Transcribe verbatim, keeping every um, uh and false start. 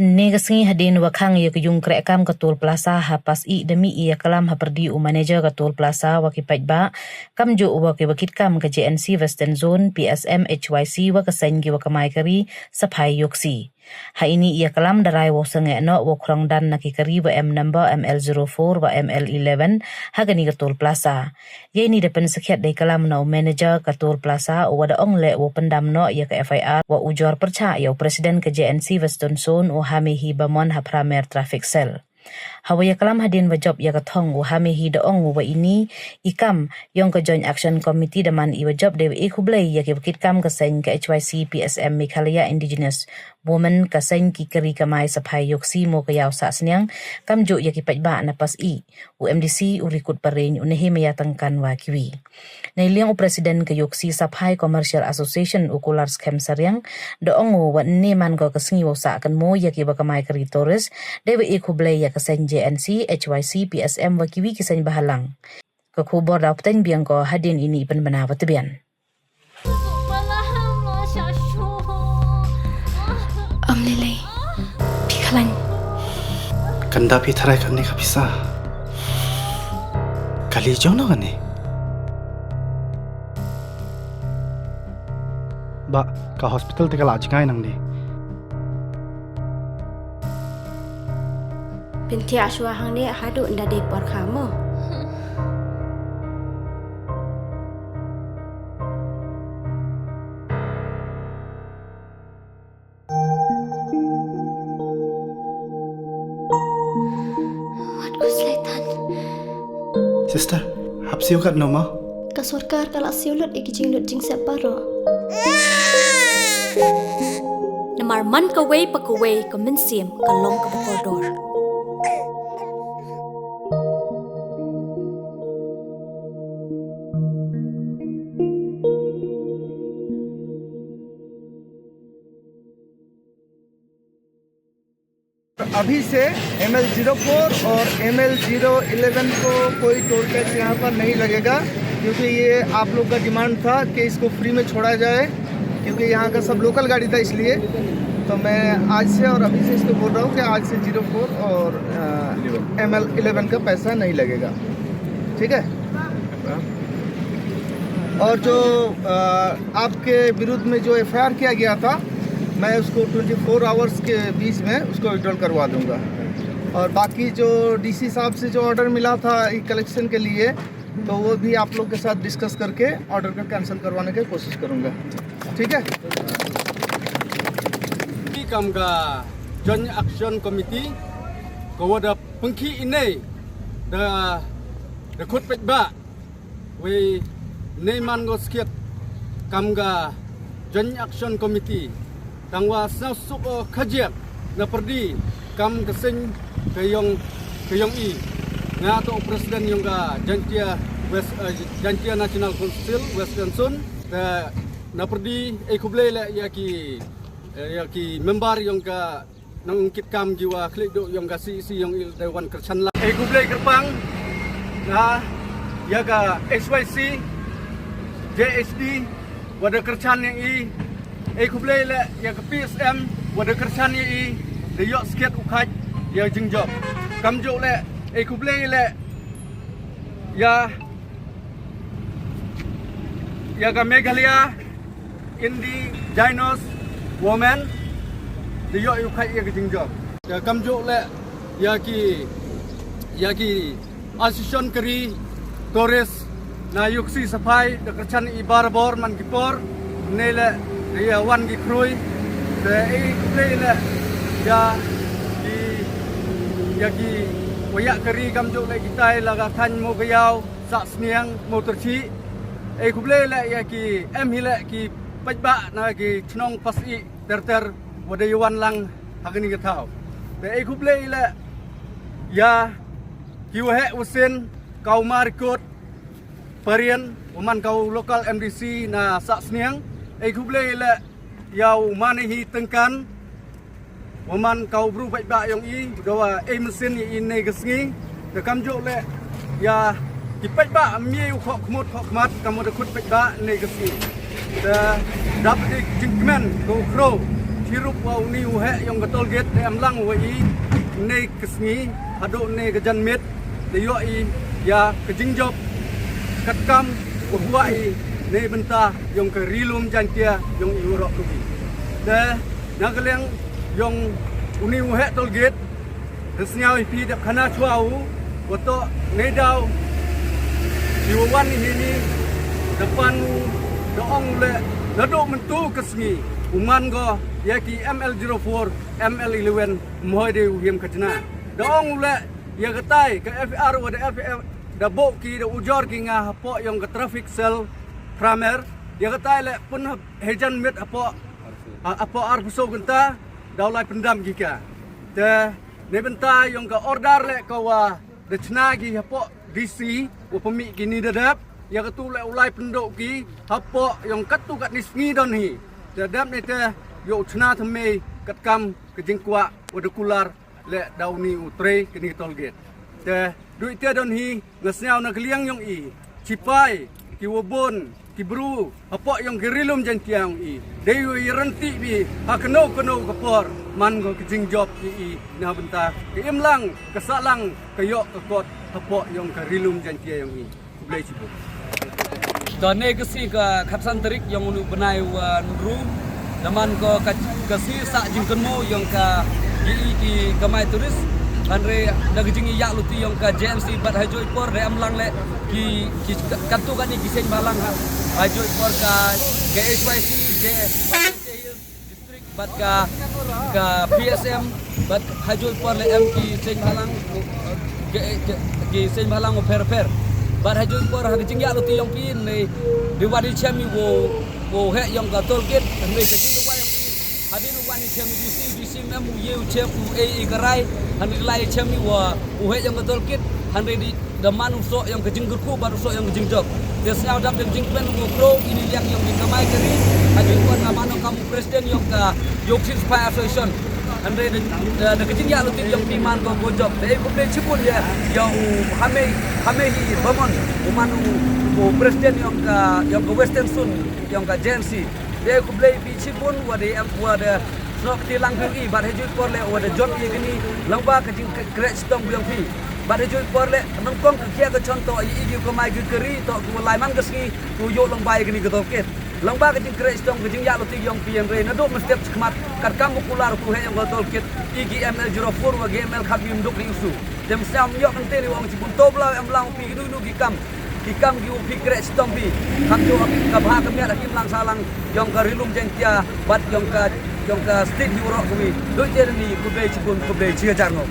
Ynne ka sngi hadien wa khang ya ka yung krehkam ka Toll Plaza ha Pasyih da mih ya ka lam hapyrdi u manager ka Toll Plaza wa ki paidbah, kamjooh wa ki wa kit kam ka J N C Western Zone, P S M, H Y C wa ka seng ki wa kamai kari saphai yoksi. Ha ini ya ka lam da rai wow sangeh noh wow khrong dan na ki kari wa em number M L zero four wa M L eleven ha kani ka Toll Plaza. Ya ini da pynsakhiat da i ka lam na u manager ka Toll Plaza u wa da ong leh wow pyndam noh ya ka F I R wa u jor pyrchah ya u president ka J N C Western Zone u Hamehi Bamon ha Pramer Traffic Cell. Ha wa ya ka lam hadien wa jop ya ka thong u Hamehi da ong u wa ini i kam yong ka Joint Action Committee da man i wa jop da wa e khublei ya ki wa kit kam ka seng ka H Y C P S M Meghalaya Indigenous Women, ka seng ki kari kamai saphai yoksi mo ka yaw sah sniang, kamjooh ya ki paidbah na Pasyih, u M D C u Rikut Pareñ, u Nehemiah Tangkan wa kiwi. Nei liang u president ka yoksi saphai Commercial Association u Kular Skhem Sariang da ong u wa ynne man ko ka sngi wow sah kynmaw ya ki wa kamai kari tourist da wa e khublei ya ka seng J N C, H Y C, P S M wa kiwi ki seng bahalang. Ka khubor da u pteng biang ko hadien ini i pynbna wa tbian. Am Lily, phi khlañ. Kanda phi tharai kane ka pisa. Kali jong no kane. Ba, ka hospital te ka la jngai nang di. Pynthia shwa hangne haduh nda dei por kha mo. Wat ku slaitan. Sister, hap siu kat no ma? Ka sorkar ka la siu lut i ki jinglut jingsep baroh. Namar man kawei pa kawei ka mynsiem ka long kaba kordor. अभी से M L zero four और M L zero eleven को कोई toll tax यहाँ पर नहीं लगेगा, क्योंकि ये आप लोग का डिमांड था कि इसको फ्री में छोड़ा जाए, क्योंकि यहाँ का सब लोकल गाड़ी था, इसलिए। तो मैं आज से और अभी से इसको बोल रहा हूँ कि आज से ज़ीरो फ़ोर और, अ, एम एल इलेवन का पैसा नहीं लगेगा, ठीक है? और जो, अ, आपके विरुद्ध में जो एफ आई आर किया गया था, मैं उसको ट्वेंटी फ़ोर आवर्स के बीच में उसको विड्रॉल करवा दूंगा। और बाकी जो डी सी साहब से जो ऑर्डर मिला था कलेक्शन के लिए, तो वो भी आप लोग के साथ डिस्कस करके ऑर्डर का कैंसिल करवाने की कोशिश करूंगा, ठीक है? Kam ka Joint Action Committee ka wa da pynkhih i nei da, da khut paidbah. Wei nei man ko skhiat kam ka Joint Action Committee. Tang wa sñiaw suk o khajiak na pyrdi kam ka seng ka yong, ka yong i. Nga toh president yong ka Jaintia West, eh, Jaintia National Council Western Zone. Te na pyrdi e khublei le ya ki, eh, ya ki member yong ka nang kit kam ki wa khlieh duh yong ka C E C yong i da wan kyrchan lang. E khublei kyrpang na ya ka H Y C, J H D, wa da kyrchan yong i. E khublei le ya ka P S M, wa da kyrchan yong i, da yoh skhiat u khait ya jingjop. Kamjooh le, e khublei le ya, ya ka Meghalaya Indigenous Women, da yoh u khait ya ka jingjop. Ya kamjooh le, ya ki, ya ki association kari tourist na yoksi saphai, da kyrchan i barabor man ki por, ne le, ya wan ki khrui, te e khublei le, ya ki, ya ki wa ya kari kamjooh le kitai la ka thaiñ mo ka yaw, sah sniang mo tyrchi. E khublei le ya ki em hi le ki paidbah na ki chnong Pasyih ter ter wa da wan lang ha kani ka thaw. Te e khublei le ya ki wa heh wa sien, ka u Marikot Parien, wa man ka u local M D C na sah sniang. E khublei le ya u Manehi Tyngkan, wa man ka u bru paidbah yong i, da wa e mynsiem ya i ne ka sngi. Te kamjooh le ya ki paidbah, mih u khoh khmut khoh khmat, kam wa da khut paidbah ne ka sngi. Te dap dik jingkmen ka u khro Hirup wa uni u heh yong ka toll gate da em lang wa i, nei ka sngi hadooh nei ka janmiet da yoh i ya ka jingjop katkam wa kwah i neibynta yong ka Ri Lum Jaiñtia yong i waroh kawi. Te na ka liang yong uni u heh toll gate, da sñiaw i phi da khana chwa u, wa toh neidaw i wa wan i hini, da pan u, da ong u leh, nadooh mynta ka sngi u man ko ya ki M L zero four, M L eleven, mhoi de u him khajna. Da ong u leh, ya katai ka F I R wa da F I R da booh ki, da ujor ki nga hapoh yong ka traffic cell Pramer, ya katai leh pun hap-, hei janmiet hapoh, ha-, hapoh arphaw soo kynta daw lai pyndam ki ka. Te neibynta yong ka order leh ka wa da chna ki hapoh D C wa pynmih ki ni da dep, ya katu leh u lai pyndooh ki hapoh yong katu katni sngi don hi. Te dep neite yoh u chna thymmai katkam ka jingkwah wa da kular leh da uni u trei kani ka toll gate. Te du ite don hi, nga sñiaw na ka liang yong i chipai ki wa boon ki bru hapoh yong ka Ri Lum Jaiñtia yong i, dei u yarantih bi ha kano kano ka por man ko ka jingjop i i neibynta ka imlang ka sahlang ka yoh ka kot hapoh yong ka Ri Lum Jaiñtia yong i. Khublei chibun. Toh nei ka sngi ka khatsan tarik yong uni u bnai wa ynru, da man ko ka, ka sngi sah jingkynmaw yong ka, i i ki kamai tourist. Hynre na ka jingyaluti yong ka J N C bad hajooh i por da em lang leh ki, ki ka, katu kani ki seng bhalang ha, hajooh i por ka, ka H Y C, J, District, bad ka, ka P S M, bad hajooh i por leh em ki seng bhalang, ki, ki, ki seng bhalang u pher pher. Bad hajooh i por ha ka jingyaluti yong phi nei, da wan i chem i wow, wow heh yong ka toll gate, nei ka jingduwai yong phi. Hadien u wan i chem i D C, D C mem u ye u chem u e i ka rai, hynre lai i chem i wa u heh yong ka toll gate, hynre di da man u soh yong ka jingkyrkhu bad u soh yong ka jingjop. Te sñiaw dap da ka jingkmen wow kro ini liang yong ki kamai ka ri, hajooh i por nga man u kam u president yong ka Yoksi Spy Association. Hynre da, da, da ka jingyaluti yong phi man ko ko jop. Te khublei chibun ya, ya u Hamei, Hamei hi Bamon, u man u, u president yong ka, yong ka Western Zone, yong ka J N C. Te khublei phi chibun wa da em wa da snoh kti lang phi i, bad hajooh i por leh wa da jop i kini lyngba ka jingkre-, kre chitom yong phi. Bad hajooh i por leh nyngkong ka kiad ka chon toh i i ki kamai ki ka ri toh ki wa lai man ka sngi ki wa yoh lyngba i kini ka toll gate. Lyngba ka jingkre chitom ka jingyaluti yong phi, hynre nadooh mynstep chakhmat katkam wa kular u heh yong ka toll gate, i ki M L zero four wa ki M L khatwi ym duk ri u su. Te sñiaw ym yoh kynte ni wa ong chibun, to bla em lang phi kinu kinu ki kam, ki kam ki u phi kre chitom phi, kam jooh ka bha ka miat ha ki imlang sahlang yong ka Ri Lum Jaiñtia bad yong ka, yong ka state hi waroh kawi. Du ite ni, khublei chibun, khublei chi hajar ngooh.